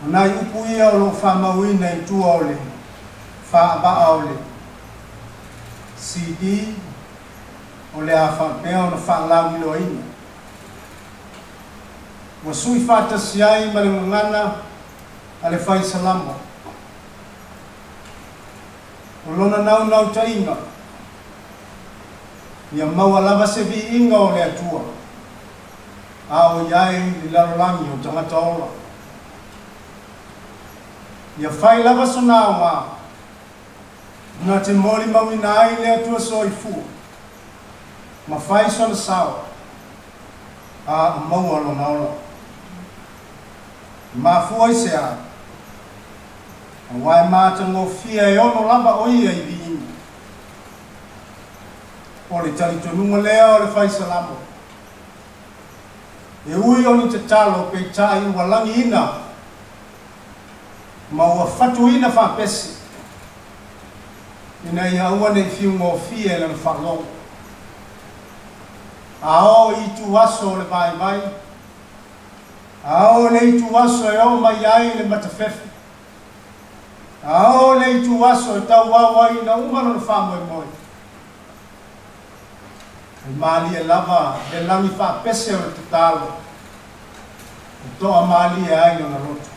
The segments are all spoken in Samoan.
O nai upu ia o loo faamauina i tua o le faavaa o le CD o le a faapea ona faalauiloaina. Ua sui faatasi ai ma le gagana a le fai Salamo. O lona naunautaiga, ia maua lava se viiga o le Atua, a o i ai i le lalolagi o tagata ola. Ia fai lava sona aoga, na te molimauina ai le Atua soifua, ma fai sona sao, a o maua lona ola. E mafua i se a, auā e matagofie e ono lava o ia i viiga. O le talitonuga lea o le fai Salamo. E ui o ni tatalo peitai ua lagiina ma ua fatuina faapese, ina ia aua ne i fiugofie i lana faalogo. A oo i ituaso o le vaivai, a oo i le ituaso e oo mai ai le matafefe, a oo i le ituaso e tauau ai ina uma lona faamoemoe, e malie lava le lagi faapese o le tatalo, e toamalie ai lona loto.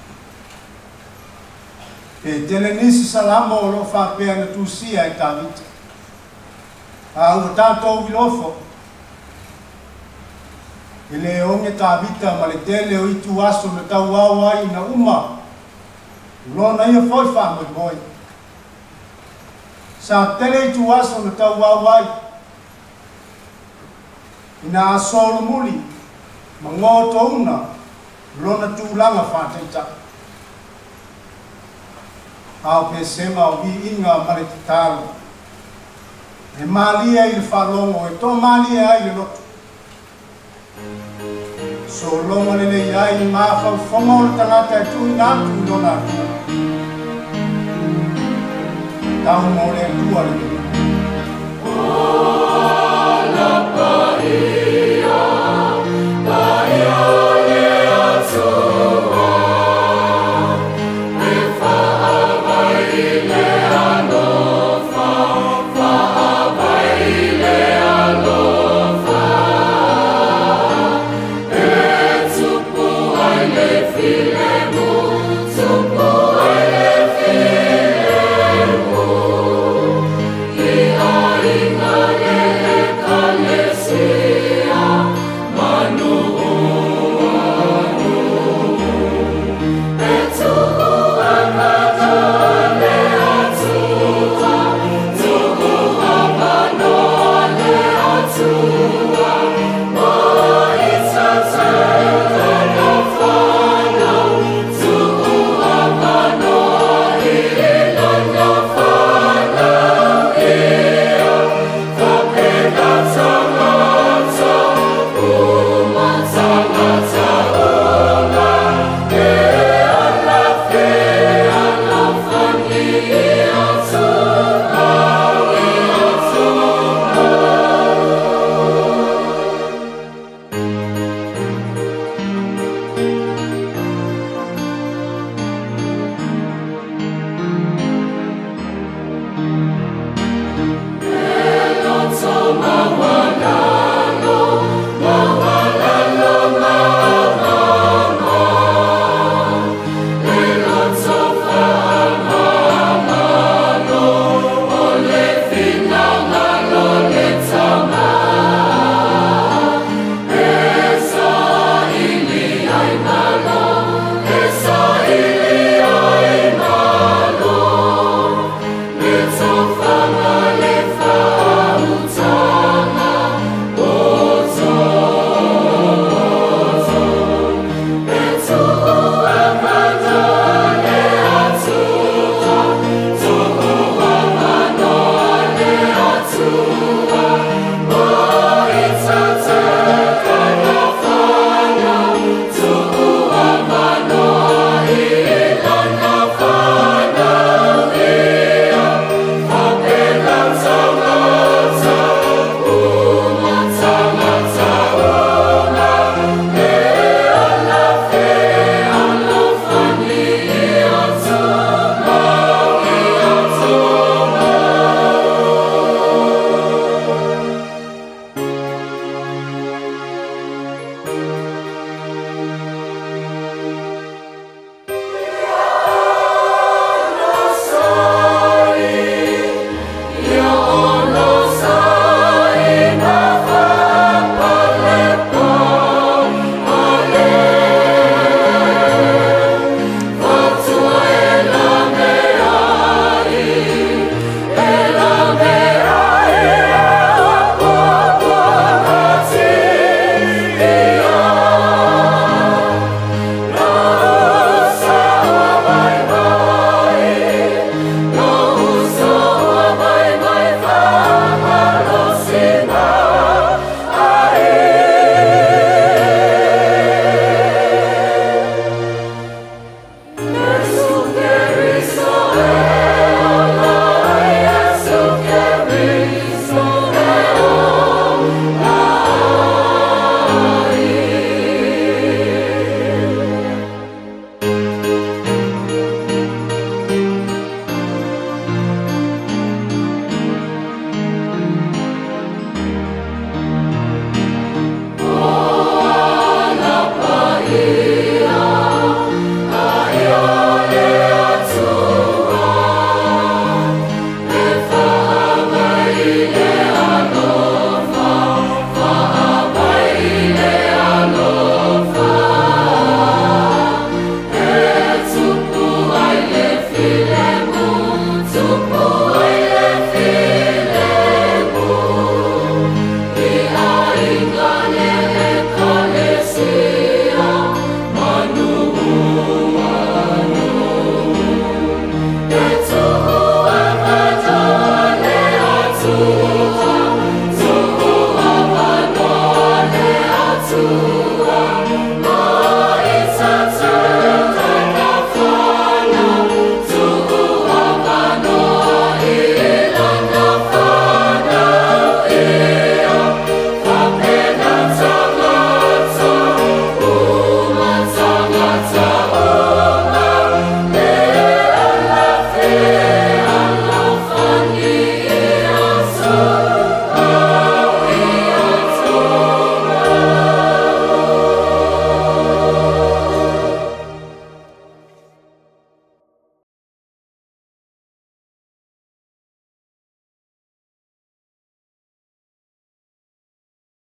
Pe tele nisi Salamo o loo faapea na tusia e Tavita, a ua tatou iloa foi, e le oge Tavita ma le tele o ituaso na tauau ai ina uma lona ia foi faamoemoe. Sa tele ituaso na tauau ai ina asolomuli ma gotouna lona tulaga faataitai. A o pesega o viiga ma le tatalo e malie i le faalogo, e toamalie ai le loto, sologa lelei ai mafaufaga o le tagata e tuuina atu i lona Atua. Tau mo le Atua le viiga.